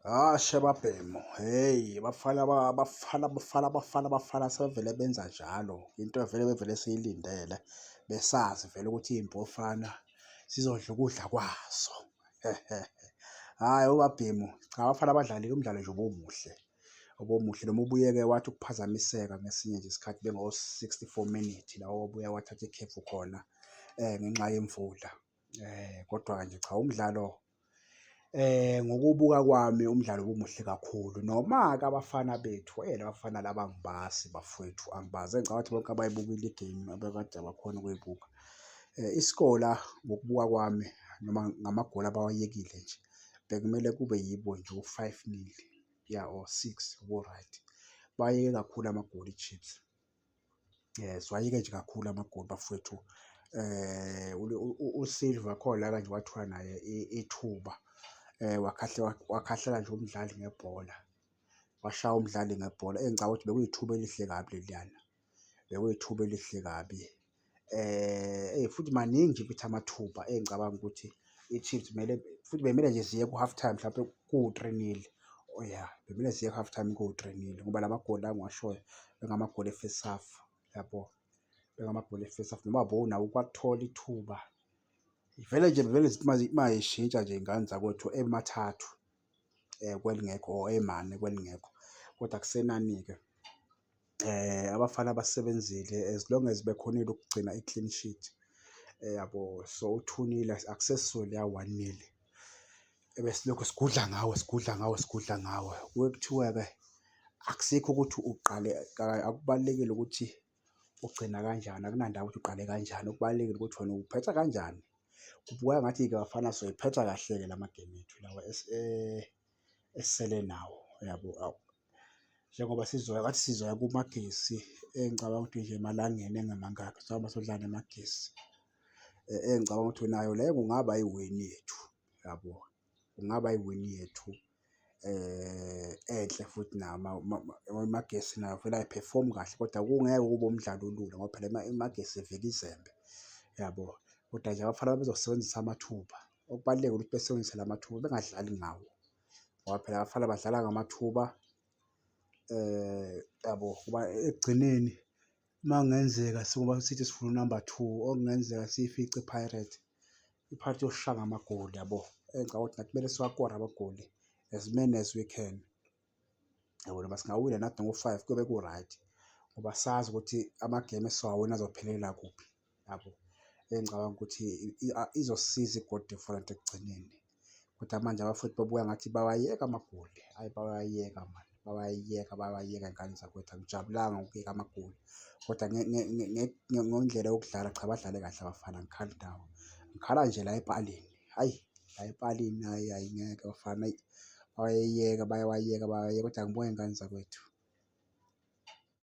Ah, shebabhemu, hheyi bafana bafana bafana bafana bafana sebevele benza njalo. Into vele bevele siyilindele, besazi vele ukuthi iy'mpofana zizodla ukudla kwazo. Hhayi obabhemu, cha abafana badlalile umdlalo nje ubumuhle, ubumuhle noma ubuye-ke wathi ukuphazamiseka ngesinye nje isikhathi bengo-64 minute la obuye wathatha ikhefu khona ngenxa yemvula. Kodwa-ke nje cha umdlalo ngokubuka kwami umdlalo ubumuhle kakhulu noma-ke abafana bethu la bafana laba angibazi bafowethu, angibazi. Engicabanga ukuthi bonke abayibukile igemu abekade bakhona ukuyibuka. Iskola ngokubuka kwami noma ngamagoli abawayekile nje, bekumele kube yibo nje u-five nil, ya or six ku-right. Bayeke kakhulu amagoli i-Chiefs. Siwayeke nje kakhulu amagoli bafowethu. USilva khona la nje wathola naye ithuba wakhahlela nje umdlali ngebhola, washaya umdlali ngebhola. Engicabanga ukuthi bekuyithuba elihle kabi leliyana, bekuyithuba elihle kabi. Eyi futhi maningi nje futhi amathuba engicabanga ukuthi i-Chiefs kumele futhi bekumele nje ziye ku-half time mhlampe kuwu-three nil. Oh ya, bekumele ziye ku-half time kuwu-three nil ngoba la magoli la engiwashoyo bekungamagoli e-first half, yabo. Bekungamagoli e-first half noma nawo ukwathola ithuba. Vele nje vele zithi mayishintsha nje iy'ngane zakwethu emathathu kwelingekho or emane kwelingekho, kodwa akusenani-ke. Abafana basebenzile as long as bekhonile ukugcina i-clean sheet, yabo. So u-two nil akusesiwo leya one nil ebesilokhu sigudla ngawo, sigudla ngawo, sigudla ngawo. Kuke kuthiwe-ke akusikho ukuthi uqale, akubalulekile ukuthi ugcina kanjani, akunandaba ukuthi uqale kanjani, okubalulekile ukuthi wena uphetha kanjani. Kubukeka ngathi-ke bafana soyiphetha kahle-ke la magemu ethu lawa esisele nawo, yabo. Awu, njengoba sizoya ngathi sizoya kuMagesi engicabanga ukuthi nje emalangeni engemangaki sizohamba siyodlala neMagesi. Engicabanga ukuthi nayo leyo kungaba iwini yethu, yabo, kungaba iwini yethu enhle futhi nayo iMagesi nayo vele ayiphefomumi kahle kodwa kungeke kube umdlalo olula ngoba phela iMagesi ivika izembe, yabo. Kodwa nje abafana bezosebenzisa amathuba, okubalulekile ukuthi besebenzise la mathuba bengadlali ngawo ngoba phela abafana badlala ngamathuba, yabo. Ngoba ekugcineni uma kungenzeka sithi sifuna unamba two okungenzeka siyifice i-Pirates, i-Pirates iyoshaya ngamagoli yabo. Engicabanga ukuthi nathi kumele siwakore amagoli as many as we can, yabo. Noma singawina nathi ngo-five kuyobe ku-right ngoba sazi ukuthi amagemu esizowawina azophelela kuphi, yabo. Engicabanga ukuthi izosisiza i-goal different ekugcineni. Kodwa manje abafowethu babuka ngathi bawayeka amagoli, hhayi bayawayeka mani, bayawayeka bayawayeka y'ngane zakwethu, angijabulanga ngokuyeka amagoli kodwa ngendlela yokudlala cha badlale kahle abafana angikhali ndawo. Ngikhala nje la epalini, hhayi la epalini hhayi hhayi ngeke bafana eyi bayayiyeka bayawayeka bayawayeka kodwa ngibonge iy'ngane zakwethu.